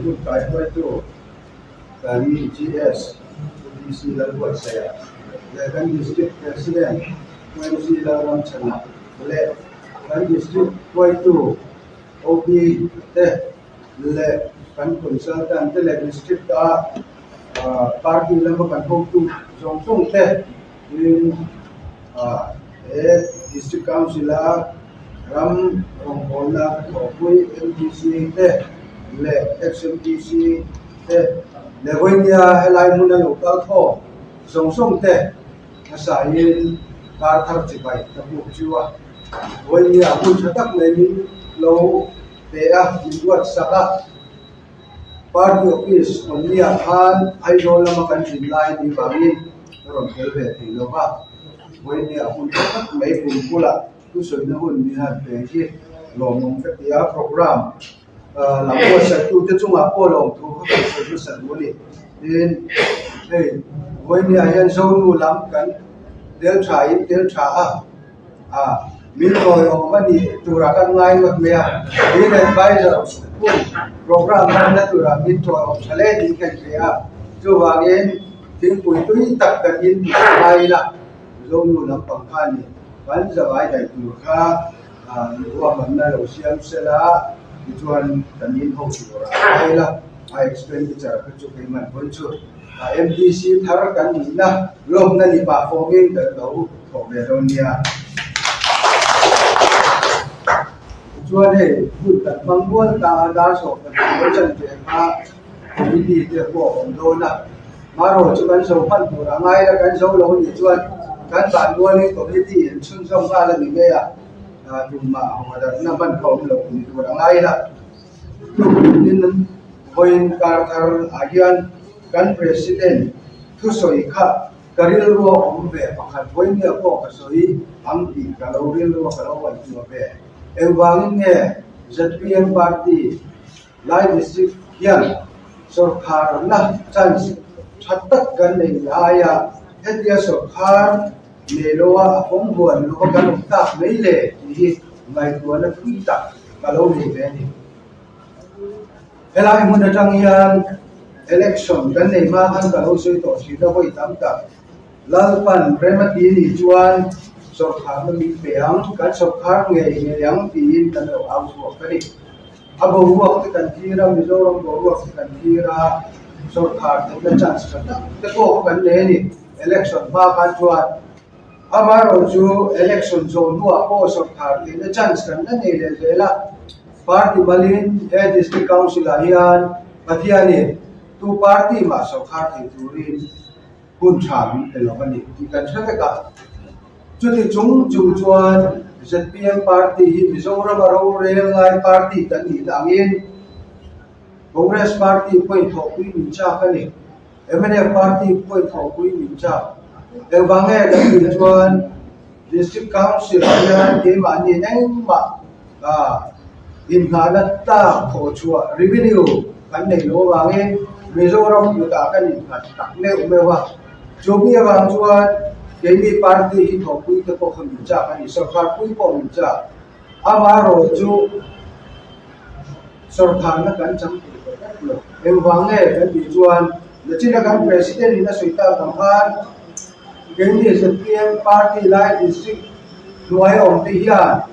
Hun kaihruaitu kan GS Pu PC Lalbuatsaia leh kan District President Pu MC Lalramchhana leh kan District hruaitu OP te leh kan Consultant te leh District a party lama kan hotu zawng zawng te tin he District Council a ram rawngbawlna ka thawhpui MDC te leh XMDC te leh vawinia helai hmuna lo kal khawm zawng zawng te hmasain kar thar chibai ka hmuh chu a vawinia hmun tha tak mai min lo pe a min ruatsak a. Party office awmniah khan Aizawl lama kan zin lai ni vangin ka rawn tel ve thei lo va, vawinia hun tha tak mai kum bulah thusawina hun min han pe hi lawmawm ka ti a, programme lam buatsaitute chungah pawh lawmthu kha kan sawi hmasa duh a ni. Tin, hei vawinia hian Zonu lam kan tel tha in tel tha a. Min tawiawm a nih turah kan ngai ngawt mai a, min advisor hun program hmanna turah min tawiawm tha hle tih ka inhria a, chuvangin thingpui tui tak kan in tih a ngai ila, Zonu lampang kha a ni, kan zavai daih tur kha ruahmanna lo siam sela tichuan kan in ho turah a ngai ila, a expenditure kha chu keimah pawn chu. MDC thar kan nihna lawmna ni pah fawmin kan lo thawk ve dawn nia. Tichuan hei hun kan hmang mual ta a, dar sawh kan hmuh chan ve kha committee te pawh a awm dawn a. Marawh chu kan zo hman tur a ngai la, kan zo lo nih chuan kan ban rualin committee in chhunzawm nghal a ni mai a, tumah hawadakna hman kha awm lo ni tur a ngai la. Tukin vawiin kar thar ah hian kan President thusawi kha ka rilru a awm ve pakhat vawinia pawh ka sawi ang tih ka lo rilru a ka lo ngaihtuah ve. Engvangin nge zpm party Lai District hian sawrkharna chance tha tak kan nei lai a, hetia sawrkhar nei lo a a fawng huan lo a kan awm tak mai le tih hi ngaihtuahna thui tak ka lo nei ve a ni. Helai hmun atang hian election kan nei hma khan ka lo sawi tawh thin a vawi tam tak. Lalpan Remati nih chuan sawrkharna min pe ang, kan sawrkhar ngei ngei ang tiin kan lo au chhuak a ni. A boruak te kan thlir a, Mizoram boruak te kan thlir a, sawrkhar theihna chance tha tak te pawh kha kan nei a ni election hma khan chuan. Amaherawhchu election zawh hnuah pawh sawrkhar theihna chance kan la nei leh zel a, party malin he district council ah hian Pathianin tu party mah sawrkhar thei turin hun tha min pe lo a ni tih kan hre vek a. Chuti chung chung chuan zpm party hi Mizorama rorel ngai party kan nihna angin Congress party pawhin thawhpui min chak a ni. Mnf party pawhin thawhpui min chak. Engvang nge kan tih chuan District Council ah hian keimahni engmah inngahna tlak thawh chhuah revenue kan nei lo avangin Mizoram kutah kan innghat tak meuh meuh a. Chu mi avang chuan keini party hi thawhpui te pawh kha min chak a ni, sawrkar pui pawh min chak. Amaherawhchu Sawrkharna kan chang thei tawh vek lo. Engvang nge kan tih chuan nachina kan President in a sawi tak ang khan keini zpm party lai district hnuai awm te hian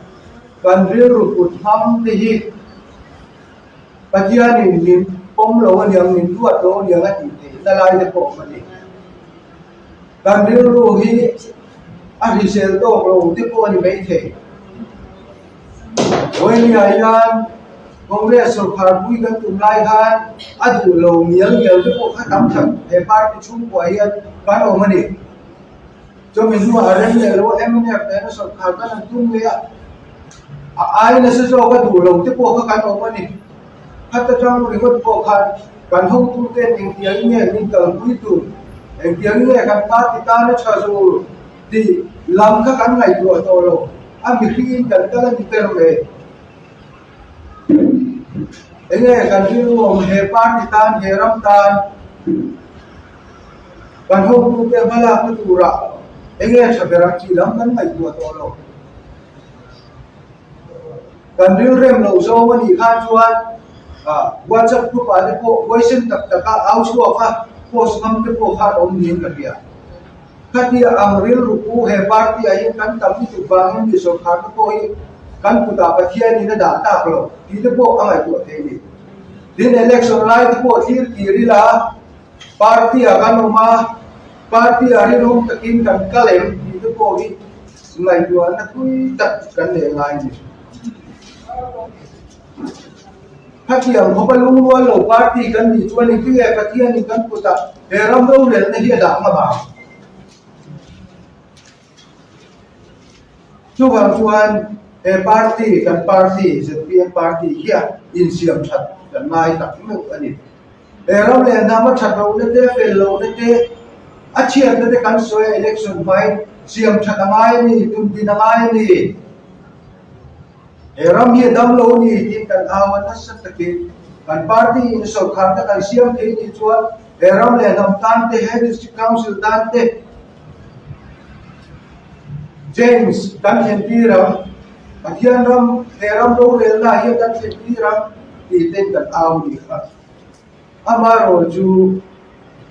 kan rilru put hmang te hi Pathianin min pawm lo aniang min ruat lo aniang a tih theihna lai te pawh awm a ni. Kan rilru hi a hrisel tawk lo te pawh a ni maithei. Vawinia hian Congress sawrkhar pui kan tum lai khan a duh lo ngial ngial te pawh kha tam tak he party chhungkuah hian kan awm a ni. Chumi hnuah a rem leh lo a mnf nena sawrkhar kan han tum leh a, a ai nasa zawk a duh lo te pawh kha kan awm a ni. Khat atang ringawt pawh khan kan hotuten engtiang nge min kalpui tur, engtiang nge kan party tana tha zur tih lam kha kan ngaihtuah tawh lo. A mihringin kan kal a ni ber mai. Enge kan rilru awm he party tan, he ram tan kan hotute hmalakna turah enge tha ber ang tih lam kan ngaihtuah tawh lo. Kan rilrem loh zawng a nih khan chuan. WhatsApp group ah te pawh huaisen tak taka au chhuak a post ngam te pawh khan awm niin ka hria. Khatia ang rilru pu he party ah hian kan tam lutuk vangin mi sawrkhar te pawh hi kan kutah Pathianin a dah tak lo tih te pawh a ngaihtuah thei a ni. Tin election lai te pawh thlir kir ila party ah kan awm a, party ah rinawm takin kan kal em tih te pawh hi ngaihtuahna thui tak kan neih ngai a ni. Khatiang khawpa lungrual lo party kan nih chuan engtin nge Pathianin kan kutah he ram rorelna hi a dah ngam ang? Chuvang chuan he party, kan party, zpm party hian insiam that kan ngai tak meuh a ni. He ram leh hnam a that lohna te, fel lohna te, a chhiatna te kan sawi a election hmain siam that a ngai a ni, tumtin a ngai a ni. He ram hi a dam lo ni tiin kan au a nasa takin kan party in sawrkharna kan siam thei nih chuan he ram leh hnam tan te, he district council tan te James kan thlen tir ang, Pathian ram he ram rorelna ah hian kan thlen tir ang tih ten kan au nih kha. Amaherawh chu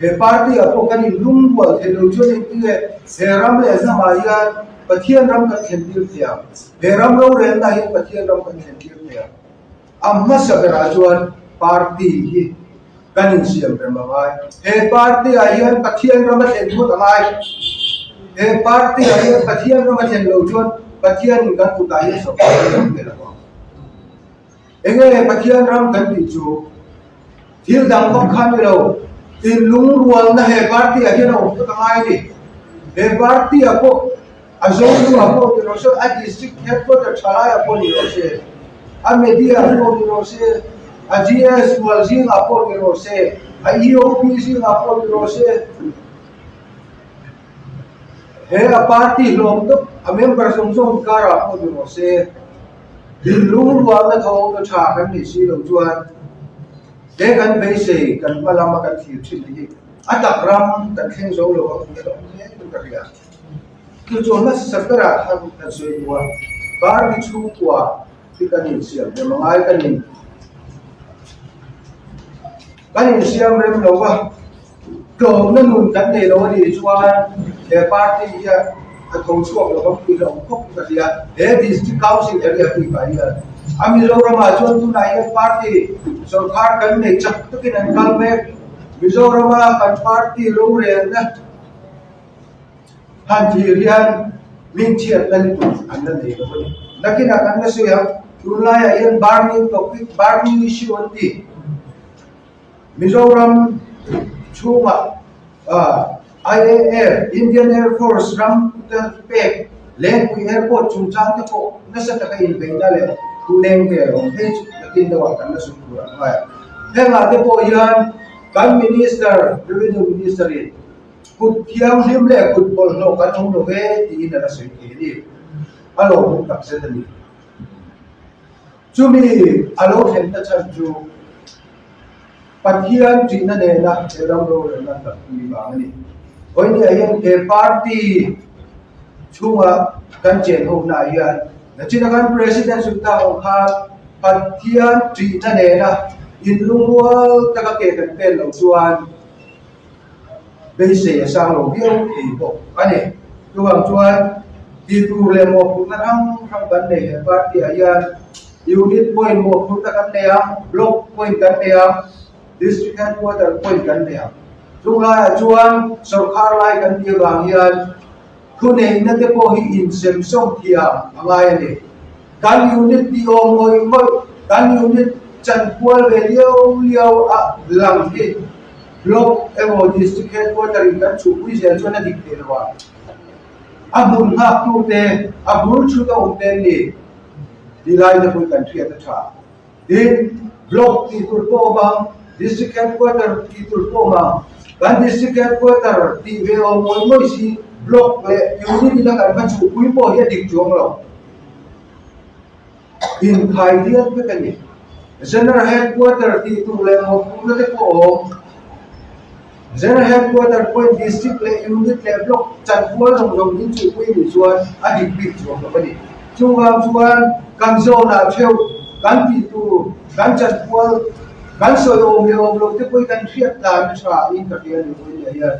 he party ah pawh kan inlung bual theih lo chuan engtinge he ram leh hnam ah hian Pathian ram kan thlen tir thei ang, he ram rorelna ah hian Pathian ram kan thlen tir thei ang. A hmasa berah chuan party hi kan insiam rem a ngai. He party ah hian Pathian ram a thlen phawt a ngai. He party ah hian Pathian ram a thlen lo chuan Pathian in kan kutah hian sawrkar a ram ve lo ang. Enge Pathian ram kan tih chu thil dang vak kha ni lo, in lungrualna he party ah hian a awm phawt a ngai a ni. He party ah pawh a Zotu ah pawh ni rawh se, a district headquarter thalai ah pawh ni rawh se, a media ah pawh ni rawh se, a GS rual zingah pawh ni rawh se, a EOP zingah pawh ni rawh se, he a party hlawm tawp a member zawng zawng inkar ah pawh ni rawh se. Inlungrualna thawng na tha kan nih si loh chuan he kan beisei kan hma lama kan thlir thin hi a tak ram kan thleng zo lo ang tih a awm hle in ka hria. Chu chu hmasa berah khan kan sawi duh a, party chhungkua hi kan insiam rem a ngai kan in kan insiam rem lo va. Tlawmna nun kan nei lo a nih chuan he party hian a tho chhuak lo ang tih hlauh khawp ka hria. He District Council area bikah hian a Mizoramah chuan tunah hian party sawrkar kan nei chak takin an kal mek. Mizorama kan party rorelna han thlir hian hmingchhiatna lutuk an la nei lo a ni. Nakinah kan la sawi ang, tunlaiah hian burning topic, burning issue an ti. Mizoram chhungah IAF, Indian Air Force, ram pek Lengpui Airport chungchang te pawh nasa taka inbeihna leh thu leng vel awm phei chu nakin deuhah kan la sawi tur a ngai. Hengah te pawh hian kan Minister, Revenue Minister in kut thianghlim leh kut bawlhhlawh kan awm lo ve tiin a la sawi thei a ni. A lawmawm takzet a ni. Chumi a lo thlenna chhan chu Pathian ṭihna nena he ram rorelna an kalpui vang a ni. Vawinia hian he party chhunga kan chen honaah hian nachina kan President Sultan awm khan Pathian ṭihna nena inlungrual taka ke kan pen loh chuan beisei a sang lo viau thei bawk a ni. Chuvang chuan tih tur leh mawhphurhna hrang hrang kan nei he party ah hian unit point mawhphurhna kan nei a, block point kan nei a, district headquarter point kan nei a. Chung laiah chuan sawrkhar lai kan tih avang hian thuneihna te pawh hi insem sawm thiam a ngai a ni. Kan unit tih awm ngawih ngawih, kan unit chanpual ve liau liau a lang hi Block emaw District Headquarter in kan chhuhpui zel chuan a dik thei lo a, a hmun nghak tu te, a bul thut a awm te an ni tih lai te pawh kan hriat a tha. Tin, Block tih tur pawh awm ang, District Headquarter tih tur pawh awm ang. Kan District Headquarter tih ve awm ngawih ngawih si Block leh Unit in a kan va chhuhpui pawh hi a dik chuang lo. Inkhai dial vek a ni. General Headquarter tih tur leh mawhphurhna te pawh a awm. General Headquarter pawhin District leh Unit leh Block chanpual zawng zawng in chuhpui nih chuan a dik bik chuang lo a ni. Chuvang chuan kan zone ah theuh kan tih tur kan chanpual. Kan sawi awm leh awm lo te pawh hi kan hriat tlan a tha in ka hria a ni vawiin hian.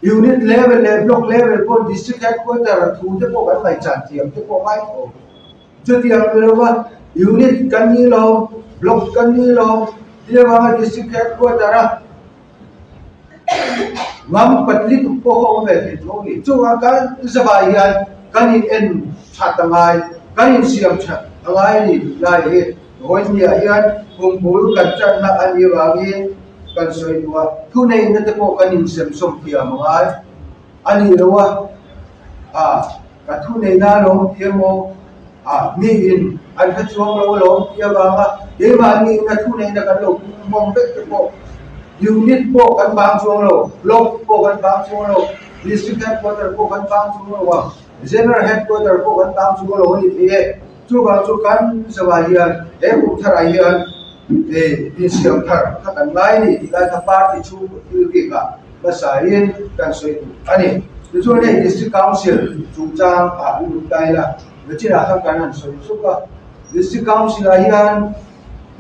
Unit level leh block level pawh district headquarter thu te pawh kan ngaihchan thiam te pawh ngai tawh. Chutiang ni lova unit kan ni lo, block kan ni lo, ti avanga district headquarter a ngam patli tuk pawh a awm ve thei tho a ni. Chuvang kan zavai hian kan in en that a ngai, kan in siam that a ngai a ni tih lai hi Vawinia hian kum bul kan tanna a nih avangin kan sawi duh a, thuneihna te pawh kan insemsawm thiam a ngai a ni lo a, ah ka thuneihna a lawm ti emaw ah miin an hre chuang lo a lawm ti avanga keimahni ina thuneihna kan lo pum hmawm vek te pawh unit pawh kan bang chuang lo, block pawh kan bang chuang lo, district headquarter pawh kan bang chuang lo a, general headquarter pawh kan bang chuang lo a ni thei e. Chuvang chu kan zawah hian he kum tharah hian insiam thar kha kan ngai a ni tih lai kha party chhung thil bikah hmasain kan sawi duh a ni. Tichuan hei District Council chungchang ah i lut ta ila, nachinah khan kan han sawi zuk a. District Council ah hian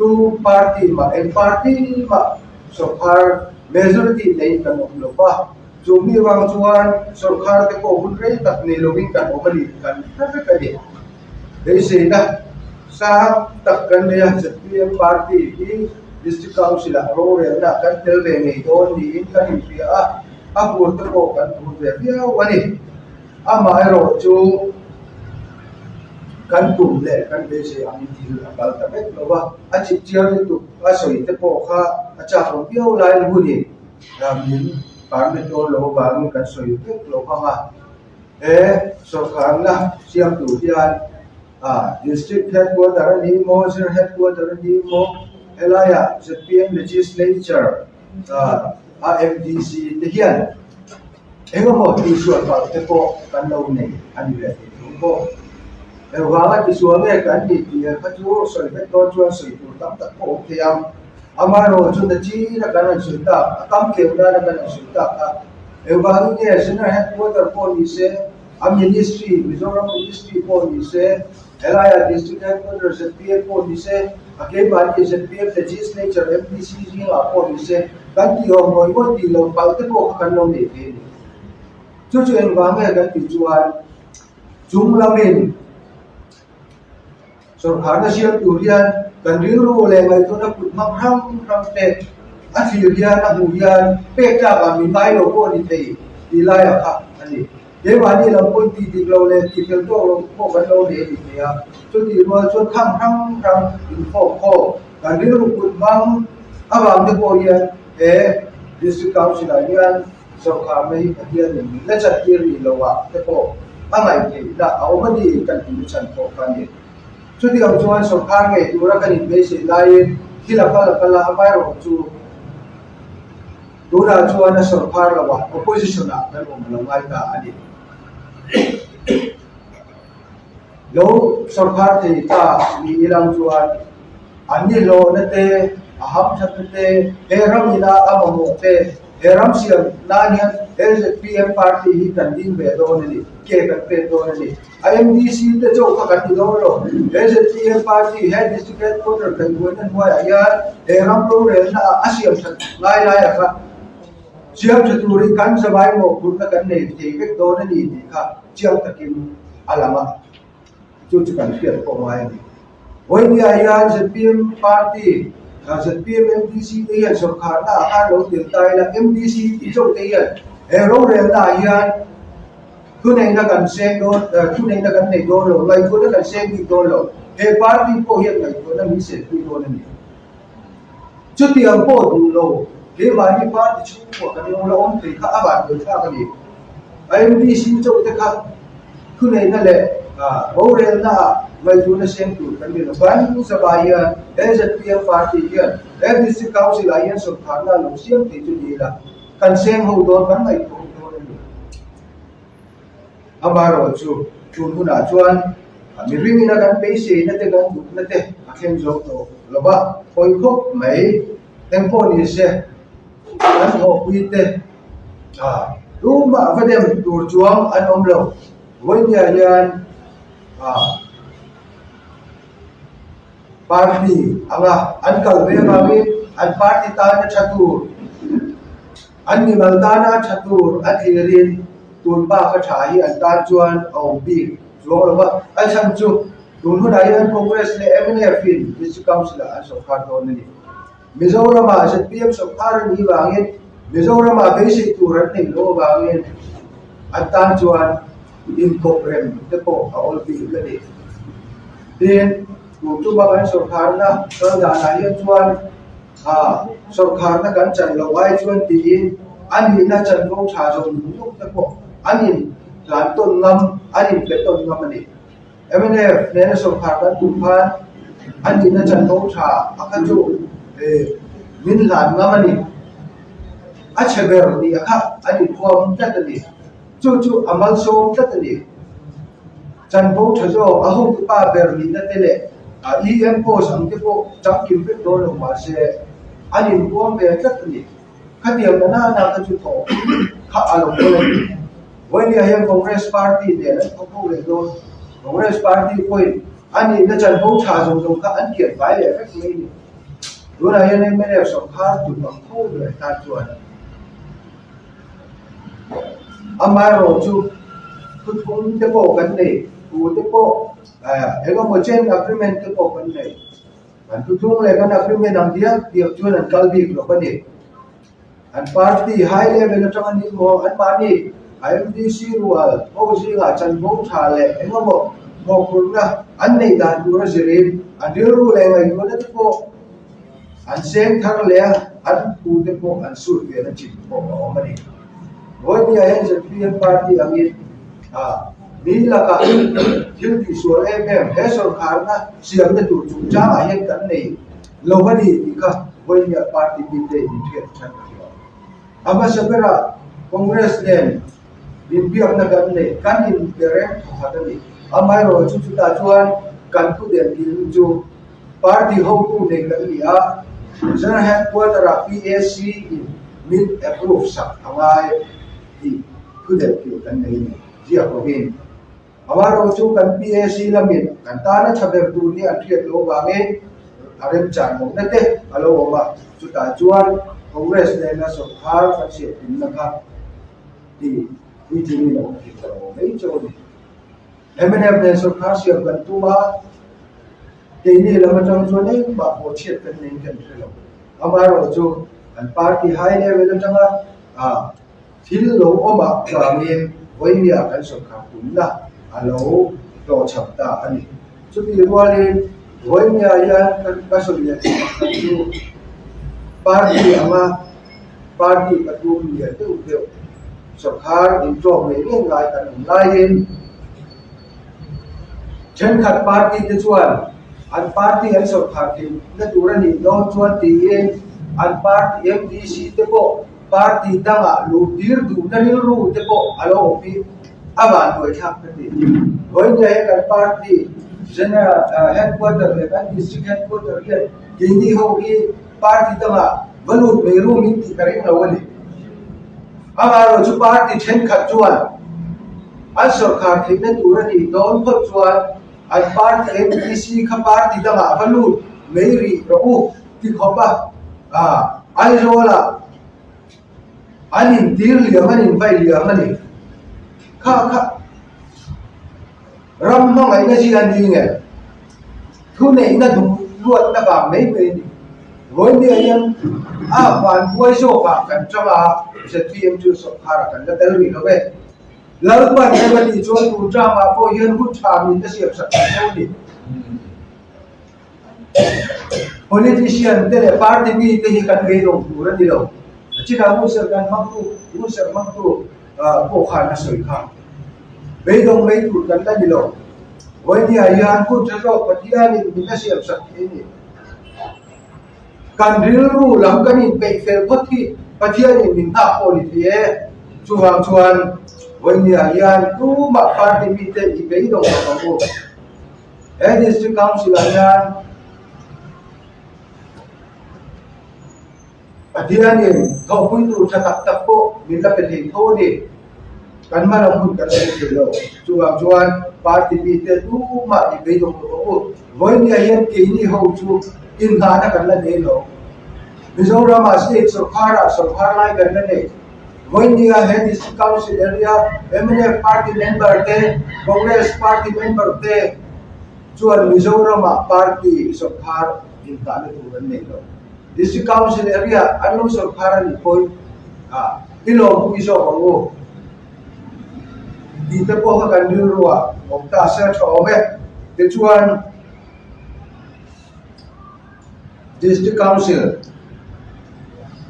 tu party mah eng party mah sawrkhar majority neiin kan awm lo va, chu mi vang chuan sawrkhar te pawh hun rei tak nei lovin kan awm a ni tih kan hre vek a ni. Beiseina sang tak kan nei a, zpm party hi District Council ah rorelna kan tel ve ngei dawn niin kan inhria a, a bur te pawh kan tur ve viau a ni. Amaherawh chu kan tum leh kan beisei angin thil a kal ta vek lo va, a chip chiar lutuk a sawi te pawh kha a chak awm viau laiin hunin min permit dawn lo avangin kan sawi vek lo vang a. He sawrkarna siam tur hian District Headquarter a ni maw, Zir Headquarter a ni maw, helaiah zpm Legislature a MDC te hian engemaw tihsual palh te pawh kan lo nei a ni ve thei thung bawk. Engvanga tisual nge kan ni tih kha chu sawi vek dawn chuan sawi tur tam tak pawh awm thei ang. Amaherawhchu nachin a kan rawn sawi tak, a kam keu nana kan rawn sawi tak kha Engvangin nge General Headquarter pawh ni se, a Ministry, Mizoram Ministry pawh ni se, helaiah District Headquarter zpm pawh ni se, a keimahni zpm Legislature MDC zingah pawh ni se, kan tih awm ngawih ngawih tih loh palh te pawh kha kan lo nei thei a ni. Chu chu engvang nge kan tih chuan chung lamin Sawrkharna siam tur hian kan rilru leh ngaihtuahna kut hmang hrang hrang te a thlir hian a hmuh hian pek tlak ah min ngai lo pawh a ni thei tih laiah kha a ni. Keimahni lam pawhin tih dik lo leh tih fel tawk lo pawh kan lo nei a ni thei a, chutih rual chuan khang hrang hrang inkhawm khawm kan rilru kut hmang avang te pawh hian he District Council ah hian Sawrkharna hi Pathianin min la chattir rih lo ah te pawh a ngaihtheihna a awm a ni kan tih chhan pawh kha a ni. Chutiang chuan sawrkhar ngei tura kan inbeisei laiin thil a kal a kal a, amaherawh chu tunah chuan a sawrkhar lo ah opposition ah kan awm lo ngai ta a ni. Lo sawrkhar thei ta ni ilang chuan an nihlawhna te, a hamthatna te, he ram ina a mamawh te, He ram siam nan hian LZPM party hi kan ding ve dawn a ni, ke kan pek dawn a ni. A MDC te chauh kha kan ti dawn lo. LZPM party he district headquarter kan buaina hnuaiah hian he ram rorelna ah a siam that ngai laiah kha siam tha turin kan zavai mawhphurhna kan nei thei vek dawn a ni tih kha chiang takin a lang a, chu chu kan hriat pawh ngai a ni. Vawinia hian zpm party, zpm MDC te hian sawrkharna ah khan lo tel ta ila, MDC tih chauh te hian he rorelna ah hian thuneihna kan seng dawn, thuneihna kan nei dawn lo, ngaihtuahna kan seng bik dawn lo, he party pawh hian ngaihtuahna min senpui dawn a ni. Chutiang pawh duh lo, keimahni party chhungkua kan lo la awm thei kha a vanduaithlak a ni. MDC chauh te kha thuneihna leh rorelna ah ngaihtuahna seng tur kan ni lo. Kan Sabha hian LZPM party hian he District Council ah hian sawrkharna lo siam thei chu ni ila kan seng ho dawn kan ngaihtuah ho dawn a ni. Amaherawh chu tun hunah chuan mihring ina kan beiseina te kan duhna te a thleng zawk tawh lo va, hawi khawp mai engpawh ni se kan thawhpui te Ah, tumah va dem tur chuang an awm lo. Vawinia hian ah. Party anga an kal ve avangin an party tana tha tur, an mimal tana tha tur a thlirin tun bak a tha hi an tan chuan a awm bik chuang lo va. A chhan chu tun hunah hian Congress leh mnf in District Council ah an sawrkar dawn a ni. Mizoramah zpm sawrkar a nih vangin Mizoramah beisei tur an neih loh avangin an tan chuan inkawp rem te pawh a awl bik a ni. Tin, tun tuma kan sawrkharna kal danah hian chuan ah sawrkharna kan chan loh ai chuan tiin a nihna chanvo tha zawng luk te pawh an in hlan tawn ngam, an inpe tawn ngam a ni. Mnf nena sawrkhar kan tum khan a nihna chanvo tha a kha chu min hlan ngam a ni. A chhe ber nih a kha an inhuam tlat a ni. Chu chu a malsawm tlat a ni. Chanvo tha zawk a hotupa ber nihna te leh a EM post ang te pawh changkim vek dawn lo mahse an inhuam ve tlat a ni. Khatiang na nana kha chu thawh kha a lo dawn a ni. Vawinia hian Congress party nen an thawk ho leh dawn. Congress party pawhin a nihna chanvo tha zawng zawng kha an kian fai leh vek mai a ni. Tunah hian mnf sawrkar tum ang tho leh tan chuan amaherawhchu thuthung te pawh kan nei, thu te pawh engemaw chen agreement te pawh kan nei. An thuthung leh kan agreement ang diak diak chuan an kal bik lo a ni. An party high level atang a ni maw, anmahni IMDC rual ho zingah chanvo tha leh engemaw mawhphurhna an neih dan tur a zirin an rilru leh ngaihtuahna te pawh an seng thar leh a, an thu te pawh an sut ve na chin pawh a awm a ni. Vawinia hian zpm party angin mi lakah thil tihsual em em he sawrkharna siamna tur chungchangah hian kan nei lo a ni tih kha vawinia party mite inhriat than a hria. A hmasa berah Congress nen inbiakna kan nei, kan inbe reng thawkhat a ni. Amaherawhchu chutah chuan kan thu den thil chu Party hotu nei kan ni a, General Headquarter-ah PAC in min approve sak a ngai tih thudelh tur kan nei a ni, ziak lovin. Amaherawhchu chu kan PAC lamin kan tana tha ber tur hi an hriat loh avangin a remchan lohna te a lo awm a, chutah chuan Congress nena sawrkar kan siam tumna kha tih puitlingin a awm thei ta lo mai chu a ni. Mnf nen sawrkar siam kan tum a, keini lam atang chuan engmah pawh chhiat kan nei kan hre lo. Amaherawhchu an party high level atanga thil lo awm ah vangin vawinia kan sawrkar tumna a lo hlawhchham ta a ni. Chutih rualin vawinia hian kan ka sawi leh thin pakhat chu party anga party pathum lian deuh deuh sawrkar inṭawm ngei ngei ngai kan awm laiin thenkhat party te chuan an party an sawrkhar theih na tur a nih dawn chuan tiin an party MDC te pawh party dangah luh tir duhna rilru te pawh a lo awm hi a vanduai thlak ka ti. Vawinia he kan party general headquarter leh kan district headquarter hian keini ho hi party dangah va lut mai rum in tih ka ring lo a ni. Amaherawhchu party thenkhat chuan an sawrkhar theihna tur a nih dawn phawt chuan an party MDC kha party dangah va lut mai rih rawh u ti khawp a, Aizawlah an intir liam an invai liam a ni. Kha kha ram hmangaihna zia ni nge thuneihna duh luatna vang mai mai a ni. Vawinia hian a van buai zawkah kan tang a, zpm chu sawrkharah kan la tel rih lo ve. Lalpan em a tih chuan tun tangah pawh hian hun tha min la siamsak thei tho a ni. Politician te leh party mi te hi kan beidawng tur a ni lo. A chinah hunserh kan hmangtu, hunserh hmangtu pawh khan a sawi kha. Beidawng mai tur kan la ni lo. Vawinia hian hun tha zawk Pathianin min la siamsak thei a ni. Kan rilru lam kan inpeih fel phawt hi Pathianin min nghak pawh a ni thei e. Chuvang chuan vawinia hian tumah party mite i beidawng lo ang u. He District Council ah hian Pathianin thawhpui tur tha tak tak pawh min la pe thei tho a ni. Kan hma lam hun kan sawi thei lo. Chuvang chuan party mite tumah i beidawng lo ang u. Vawinia hian keini ho chu inhnahna kan la nei lo. Mizoramah state sawrkharah sawrkhar lai kan la nei. Vawinia he District Council area mnf party member te, Congress party member te chuan Mizoramah party sawrkhar inhnahna tur an nei lo. District Council area an lo sawrkhar a nih pawhin i lawmpui zawk ang u tih te pawh kha kan rilru ah awm ta se a tha awm e. Tichuan District Council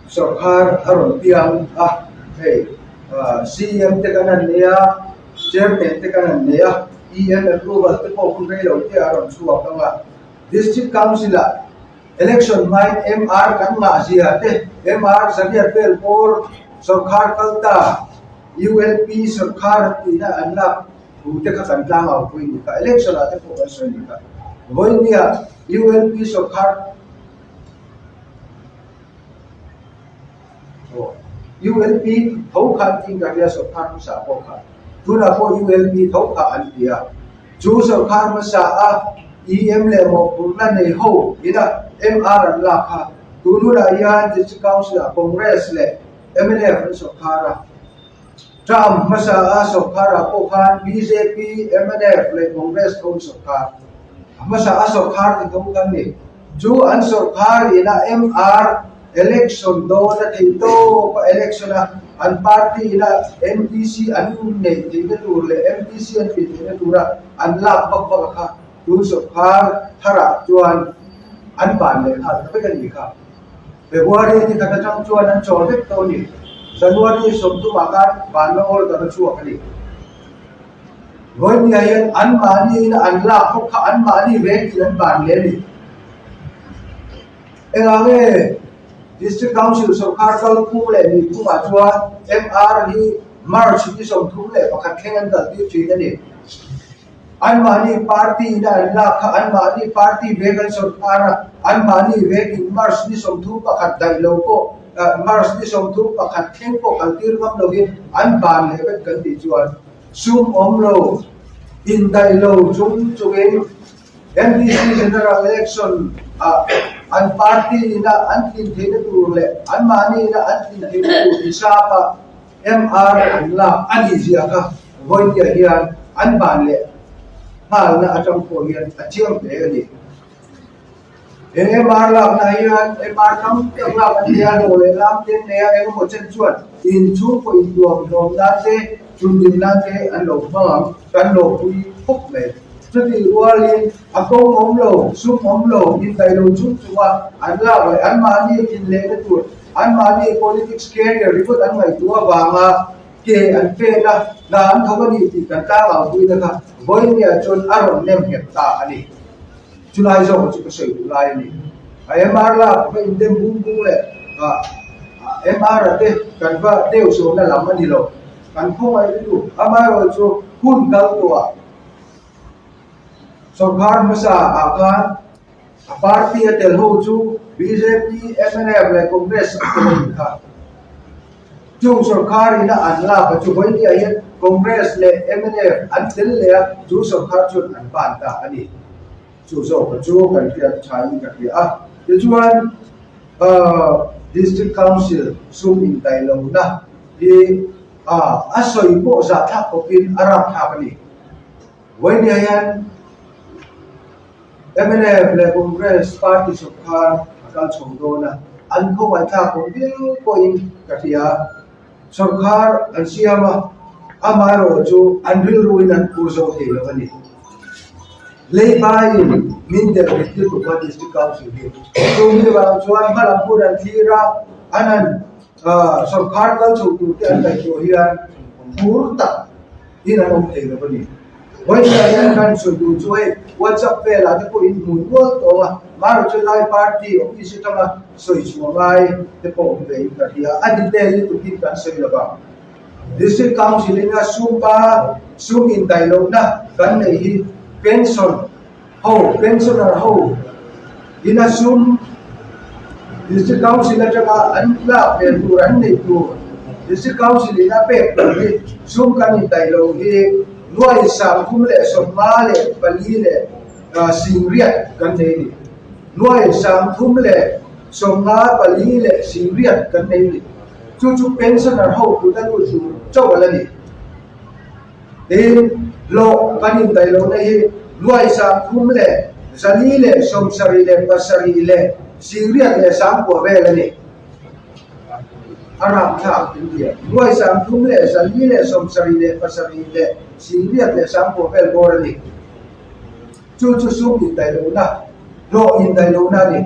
sawrkhar a rawn piang a, hei CM te kan han nei a, Chairman te kan han nei a, EM approval te pawh hun rei lo te a rawn chhuak ang a, District Council ah Election hmain MR kan ngah zia te, MR zariat vel bawr sawrkhar kal ta, ULP sawrkhar an tihna an lak thu te kha kan tlang au pui ni kha, election ah te pawh kan sawi ni kha. Vawinia ULP sawrkhar aw ULP tho kha an tih ka hria sawrkhar hmasa pawh kha, tunah pawh ULP tho kha an ti a. Chu sawrkhar hmasa a EM leh mawhphurhna nei ho ina MR an lak kha tun hunah hian District Council ah Congress leh mnf an sawrkhar a. Term hmasa a sawrkhar ah pawh khan bjp, mnf leh Congress tho an sawrkhar. A hmasa a sawrkhar ti tho kan ni. Chu an sawrkhar ina MR election dawn a thei tawp a election a an party ina MDC an neih theihna tur leh MDC an tih theihna tura an lak vak vak a kha tun sawrkhar tharah chuan an ban leh nghal ta vek a ni kha. February ni khat atang chuan an chawl vek tawh a ni. January 30 ah khan banna order a chhuak a ni. Vawinia hian anmahniin an lak bawk kha anmahni vekin an ban leh a ni. Engah nge District Council sawrkar kalphung leh nihphungah chuan MR hi March ni 31 thleng an kaltir thin a ni. Anmahni party ina an lak kha anmahni party vek an sawrkar a, anmahni vekin March ni 31 daih lo pawh March ni 31 thleng pawh kaltir ngam lovin an ban leh vek kan tih chuan sum awm lo, indaih lo chung chungin MDC General Election ah an party ina an tlin theihna tur leh anmahni ina an tlin theihna tur hisap a MR an lak a nih zia kha vawitia hian an ban leh nghalna atang pawh hian a chiang hle a ni. He MR lakna hian MR tam tak lak an nia hlawh leh lam te an nei a, engemaw chen chuan inchhungkaw intuam hlawm nan te, chundim nan te an lo hmang ang, kan lo pui khawp mai. Chutih rualin a kawng awm lo, sum awm lo, indaih lo chung chunga an lak leh anmahni inlehna tur, anmahni politics career ringawt an ngaihtuah avanga ke an pen a, hna an thawk a ni tih kan tlangau puina kha vawinia chuan a rawn nem nghet ta a ni. Chulai zawk chu ka sawi duh lai a ni. A MR lak va indem bung bung leh MR a te kan va deuh sawhna lam a ni lo. Kan khawngaih lutuk. Amaherawhchu chu hun kal tawhah sawrkar hmasa ah khan a party a tel ho chu bjp, mnf leh Congress an tel a nih kha. Chung sawrkar ina an lak a chu vawinia hian Congress leh mnf an tel leh a, chu sawrkar chuan an ban ta a ni. Chu zawk chu kan hriat thain ka hria a. Tichuan District Council sum indaih lohna hi a sawi pawh zahthlak khawpin a rapthlak a ni. Vawinia hian Mnf leh Congress party sawrkar a kal chho dawn a, an khawngaihthlak awm viau pawhin ka hria. Sawrkar an siam a, amaherawh chu an rilruin an phur zo thei lo a ni. Leibaiin min delh rit lutuk a District Council hi. Chu mi vang chuan hmalam hun an thlir a, an han sawrkar kal chho tur te an ngaihtuah hian phur tak in an awm thei lo a ni. Vawiin hian kan sawi tur chu hei WhatsApp velah te pawh in hmu nual tawh a, Maruti Lai party office atanga sawi chhuah ngai te pawh awm ve in ka hria. A detail lutuk in kan sawi lo vang. District Council in a sum pa sum indaih lohna kan neih hi pension ho, pensioner ho in a sum District Council atanga an lak ve tur an neih tur. District Council in a pek tur hi sum kan indaih lo hi nuai 34 leh 80 kan nei a ni. Nuai 34 leh 80 kan nei a ni. Chu chu pensioner ho tuna lut tur chauh a la ni. Tin, hlawh kan indaih lohna hi nuai 3,477 leh 80 leh 9 vel a ni. A ramthlak in tia. Nuai 34,477 leh 80 leh 9 vel bawr a ni. Chu chu sum indaih lohna, hlawh indaih lohna a ni.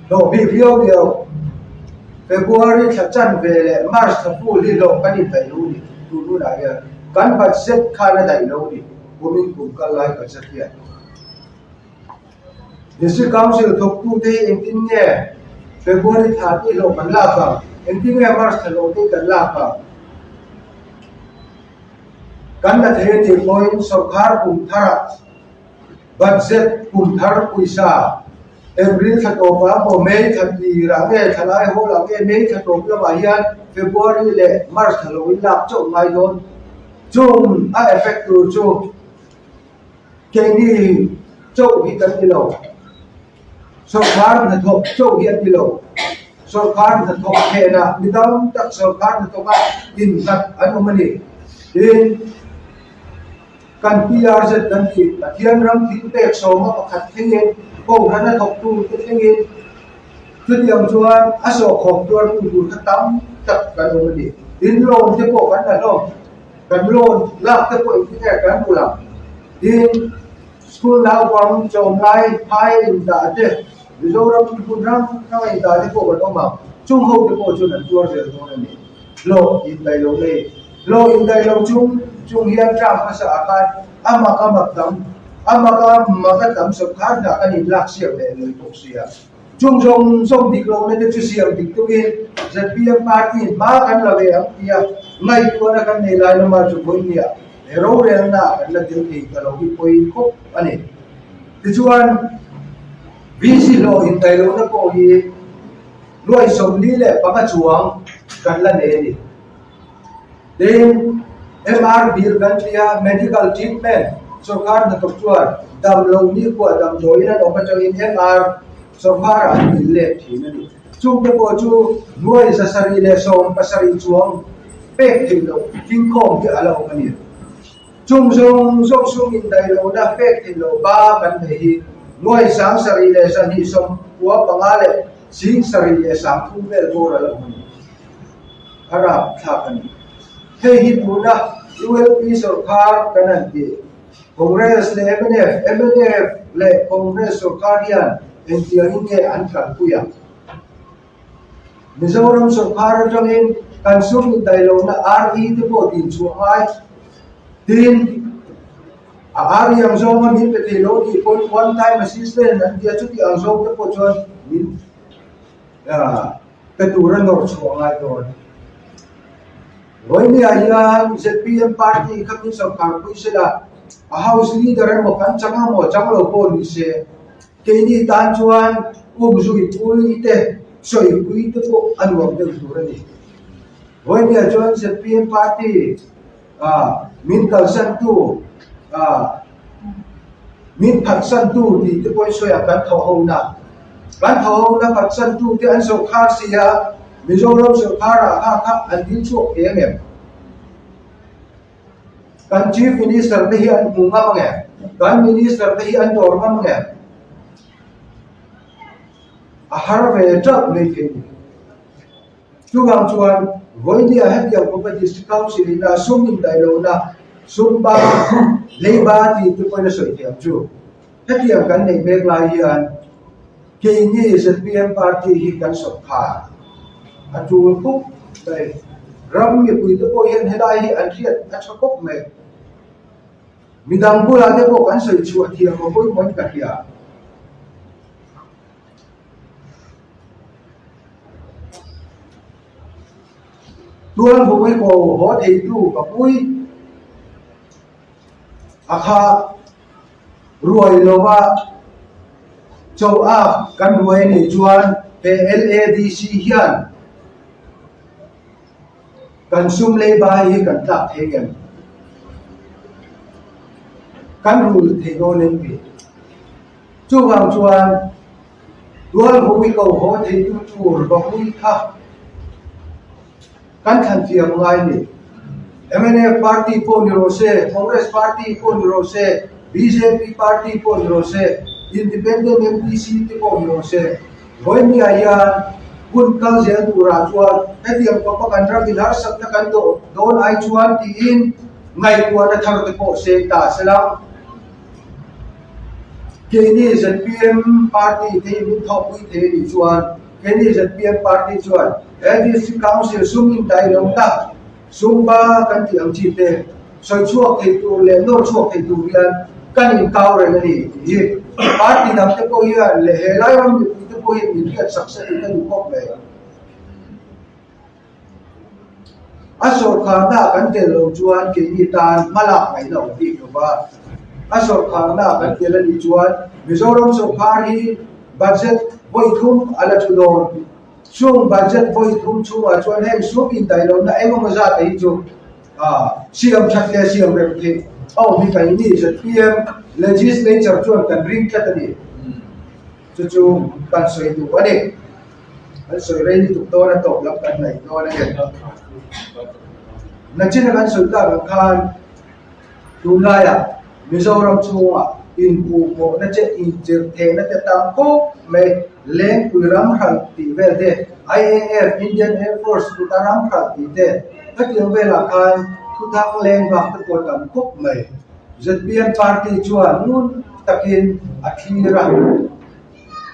Hlawh bik riau riau. February thla chanve leh March thla full hi hlawh kan indaih lo ni. Tun hunah hian kan budget khan a daih lo ni. Kumin kum kal lai budget hian. District Council thawktute hi engtin nge February thla tih hlawh kan lak ang? Engtin nge March thla hlawh te hi kan lak ang? Kan la thei a nih pawhin sorkar kum tharah budget kum thar pawisa April thla tawpah emaw May thla tirah nge thla lai hawlah nge May thla tawp lamah hian February leh March thla loin lak chauh ngai dawn. Chung a effect tur chu Keini chauh hi kan ti lo. Sorkar hnathawk chauh hi an ti lo. Sorkar hnathawk phenah mi tam tak sorkar hnathawka innghat an awm a ni. Tin, kan PRZ kan tih Pathian ram thil pek sawma pakhat thlengin Kohhran a thawktu te thlengin chutiang chuan a sawhkhawm tuartu tur kha tam tak kan awm a ni. Tin, loan te pawh kan la hlawm. Kan loan lak te pawh engtin nge kan hmu lang? Tin, school naupang chawmlai phai a indah te, Mizoram hmun hrang hrang a indah te pawh kan awm ang. Chung ho te pawh chuan an tuar zel dawn a ni. Hlawh indaih lo nei. Hlawh indaih lo chung chung hian term hmasa ah khan a mak a mak tam, a mak a mak a tam sawrkar hna kan inlak siam leh lui bawk sia. Chung zawng zawng dik lohna te chu siam dik tukin zpm party in hma kan la ve ang tia ngaihtuahna kan nei lai lama chu vawinia he rorelna ah kan la tel thei ta lo hi pawi khawp a ni. Tichuan VC hlawh indaih lohna pawh hi nuai 45 chuang kan la nei a ni. Tin, MR bill kan tia medical treatment sorkar hnathawk chuan dam lo ni khuah damdawiin an awm atangin MR sorkarah an bill let thin a ni. Chungte pawh chu nuai 770 chuang pek theih loh thingkhawm hi a la awm a ni. Chung zawng zawng sum indaih lohna pek theih loh ba kan nei hi nuai 7,295 leh 7,300 vel bawr a la awm a ni. A rapthlak a ni. Hei hi tuna ULP sorkar kan han ti. Congress leh mnf, mnf leh Congress sorkar hian engtiangin nge an kalpui ang? Mizoram sorkar atangin kan sum indaihlohna RE te pawh din chhuah ngai. Tin, a RE ang zawnga min pe thei lo tih pawn one time assistance an tia chuti ang zawng te pawh chuan min Pe tura nawr chhuah ngai dawn. Vawinia hian zpm party kha min sawrkar pui se la, a house leader emaw kan chang emaw chang lo pawh ni se, keini tan chuan um zui pui te, sawi pui te pawh a nuam deuh tur a ni. Vawinia chuan zpm party min kalsantu, min phatsantu tih te pawhin sawi a kan thaw ho na. Kan thaw ho na phatsantu te an sawrkhar si a, Mizoram sawrkharah kha kha an dil chhuak thei ang em? Kan Chief Minister te hi an hmu ngam ang em? Kan Minister te hi an dawr ngam ang em? A har ve teuh mai thei ni. Chuvang chuan vawinia hetiang khawpa District Council in a sum indaih lohna sum ba leiba tih te pawhin a sawi thiam chu. Hetiang kan neih mek lai hian keini zpm party hi kan sawrkhar a tul khawp mai. Ram mipui te pawh hian helai hi an hriat a tha khawp mai. Midang bulah te pawh kan sawi chhuah thiam a pawimawhin ka hria. Tual hmui ko haw theitu ka pui a kha ruai lova cho a kan ruai a nih chuan he LADC hian. Kan sum leiba hi kan tlak thei ngem? Kan rul thei dawn em ni? Chuvang chuan tual hui ko haw theitu tur va hui kha kan thlan thiam ngai ni. Mnf party pawh ni rawh se, Congress party pawh ni rawh se, bjp party pawh ni rawh se, Independent MPC te pawh ni rawh se, Vawinia hian hun kal zel turah chuan hetiang khawpa kan ram in harsatna kan dawh dawn ai chuan tiin ngaihtuahna thar te pawh seng ta se la. Keini zpm party te hi min thawhpui thei a nih chuan keini zpm party chuan he District Council sum indaih lohna sum ba kan tih ang chi te sawi chhuak thei tur leh nawr chhuak thei tur hian kan inkau reng a ni tih hi party dang te pawh hian leh he lai ram mipui te pawh hian min hriat sak se tih ka duh khawp mai. A sawrkharna kan tel lo chuan keini tan hma lak ngaihna awm bik lo va, a sawrkharna kan tel a nih chuan Mizoram sawrkhar hi budget vawi thum a la thu dawn. Chung budget vawi thum chhungah chuan heng sum indaih lohna eng emaw zat hi chu siam that leh siam rem theih a awm hi keini zpm legislature chuan kan ring tlat a ni. Chu chu kan sawi duh a ni. Kan sawi rei lutuk dawn a tawp lam kan ngaih dawn a ni. Nachina kan sawi tak ang khan tunlaiah Mizoram chhungah inpuhmawhna che inchirhthehna te tam khawp mai Lengpui ram hralh tih vel te, IAF, Indian Air Force, kuta ram hralh tih te, hetiang velah khan thuthang leng vang te pawh tam khawp mai. Zpm party chuan ngun takin a thlir a.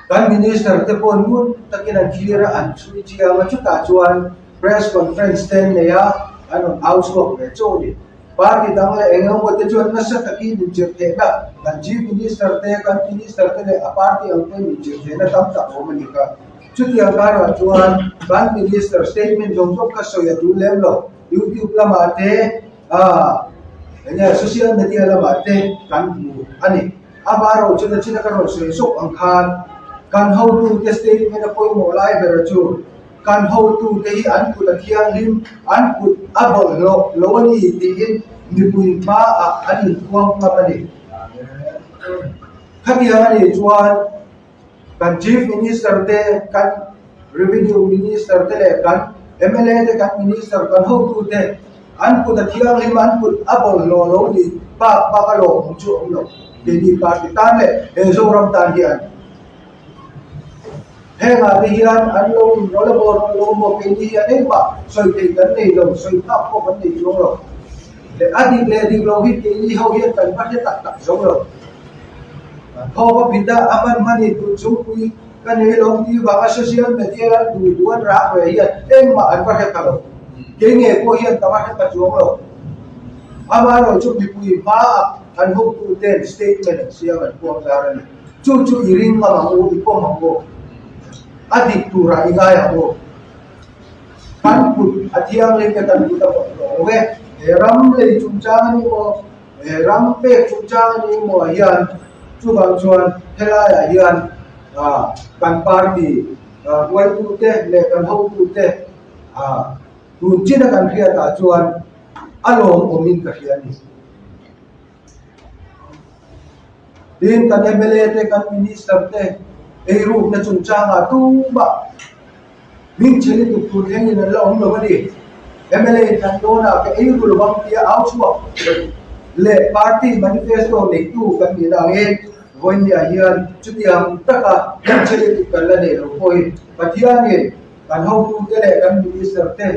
Kan minister te pawh ngun takin an thlir a, an chhui chiang a, chutah chuan press conference te an nei a, an rawn au chhuak ve chauh a ni. Party dang leh eng emaw te chuan nasa takin inchirhthehna kan chief minister te, kan minister te leh a party ang pawhin inchirhthehna tam tak awm a ni kha. Chutiang karah chuan kan minister statement zawng zawng kha sawi a tul lem lo. YouTube lamah te, enge social media lamah te kan hmu a ni. Amaherawh chu nachina ka rawn sawi zawk ang khan kan hotute statement a pawimawh lai ber chu kan hotute hi an kut a thianghlim, an kut a bawlhhlawh lo a ni tiin mipui hmaah an inpuang ngam a ni. Khatiang a nih chuan kan Chief Minister te, kan Revenue Minister te leh kan mla te, kan Minister, kan hotute an kut a thianghlim, an kut a bawlhhlawh lo ni bak bak a lawmawm chu a awm lo. Keini party tan leh he Zoram tan hian hengah te hian an lo inrawlh a maw, rawn lo maw keini hian engmah sawi theih kan nei lo, sawi phak pawh kan nei chuang lo. Leh a dik leh dik lo hi keini ho hian kan va hre tak tak zo lo. Thawk a phit a, a hman hmanin tun chungpui ka nei lo tih vanga social media an duh duh an rak ve hian engmah an va hre pha lo. Kei nge pawh hian ka va hre pha chuang lo. Amaherawh chu mipui hmaah an hotu ten statement an siam an puang zar a ni. Chu chu i ring ngam ang u, i pawm ang u. A dik turah i ngai ang u. Kan kut a thianghlim te kan kut a bawlh hlawh lo e. He ram lei chungchang a ni maw? He ram pek chungchang a ni maw hian chuvang chuan helaiah hian kan party hruaitute leh kan hotute tun china kan hriatah chuan a lawmawmin ka hria a ni. Tin, kan mla te, kan minister te eirukna chungchangah tumah Min chhe lutuk tur thlengin an la awm lo a ni. Mla in kan dawnah ka ei ru lovang tia au chhuak leh party manifesto neitu kan nih dangin vawinia hian chutiang taka min chhe lutuk kan la nei lo pawhin Pathianin kan hotute leh kan minister te,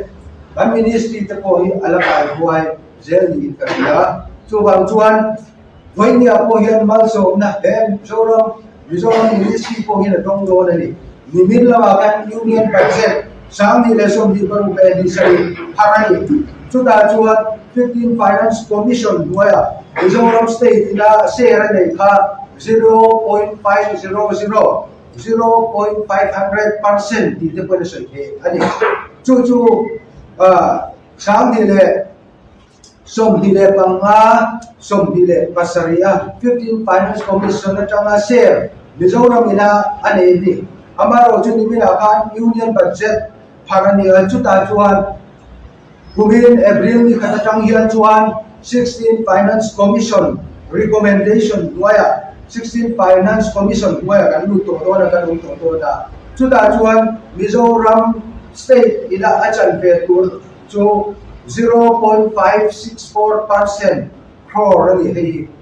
kan ministry te pawh hi a la kaihuai zel niin ka hria. Chuvang chuan vawinia pawh hian malsawmna he Mizoram Mizoram Ministry pawh hian a dawng dawn a ni. Nimin lamah khan Union Budget 2026 thar a ni. Chutah chuan 15 Finance Commission hnuaiah Mizoram State ina share a neih kha 0.500, 0.500 percent tih te pawhin a sawi theih a ni. Chu chu 25, 27 a 15 Finance Commission atanga share Mizoram ina a nei a ni. Amaherawhchu niminah khan Union Budget phar a ni a, chutah chuan Kumin April ni khat atang hian chuan 16 Finance Commission recommendation hnuaiah 16 Finance Commission hnuaiah kan lut tawh dawn a, kan awm tawh dawn a. Chutah chuan Mizoram state ina a chan ve tur chu 0.564% crore a ni hei hi.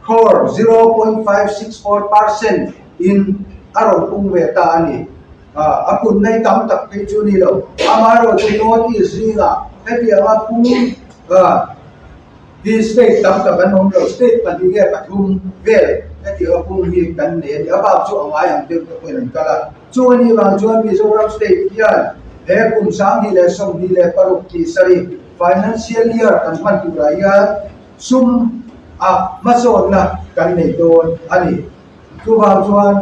Crore 0.564% in a rawn pung ve ta a ni. A pun nei tam tak phei chu ni lo. Amaherawhchu North East zingah hetianga pung hi state tam tak an awm lo. State pahnih nge pathum vel hetianga pung hi kan nei a ni. A bak chu a ngai ang deuh te pawhin an kal a. Chu a nih vang chuan Mizoram state hian he kum 2026 tih sarih financial year kan hman turah hian sum a hmasawnna kan nei dawn a ni. Chuvang chuan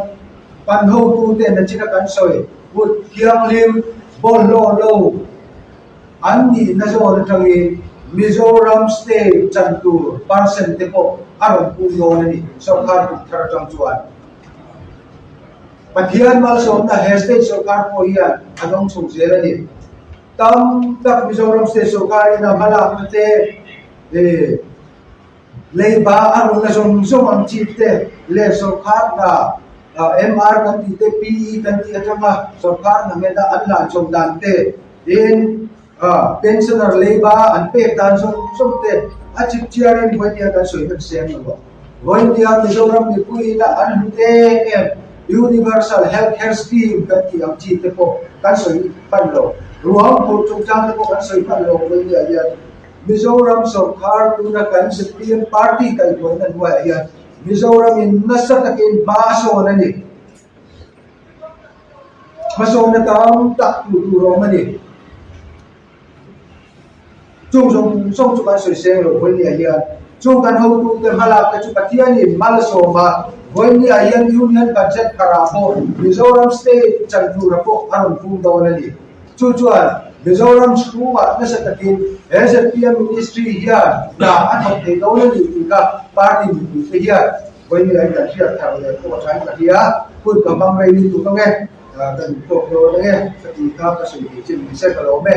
kan hotute nachina kan sawi kut thianghlim bawlhhlawh lo an nihna zawn atangin Mizoram state chan tur percent te pawh a rawn pum dawn a ni sorkar kum thar atang chuan. Pathian malsawmna he state sorkar pawh hian a dawng chho zel a ni. Tam tak Mizoram state sorkarin a hmalakna te Leiba a rawn la zawng zawng ang chi te leh sorkar hna MR kan tih te PE kan tih atanga sorkar hna nghet a an lan chho dan te tin pensioner leiba an pek dan zawng zawng te a chip chiarin vawinia kan sawi hman seng lo a. Vawinia Mizoram mipui ina an hlut em em Universal Health Care Scheme kan tih ang chi te pawh kan sawi hman lo. Ruang phurh chungchang te pawh kan sawi hman lo vawinia hian. Mizoram sorkar tuna kan zpm party kaihhruaina hnuaiah hian Mizoram in nasa takin hma a sawn a ni. Hmasawnna tam tak hmuh tur a awm a ni. Chung zawng zawng chu kan sawi seng lo vawinia hian chung kan hotute hmalak te chu Pathianin malsawm a, vawinia hian Union Budget pharah pawh Mizoram State chan tura pawh a rawn pum dawn a ni. Chu chuan Mizoram chhungah nasa takin he zpm ministry hian hna a thawk thei dawn a ni tih kha party mipuite hian vawiin kan hriat thar leh pawh a thain ka hria. Hun ka hmang rei lutuk ange, ka duh tawk dawn ange ka tih kha ka sawi thei chin ni se ka lawm e.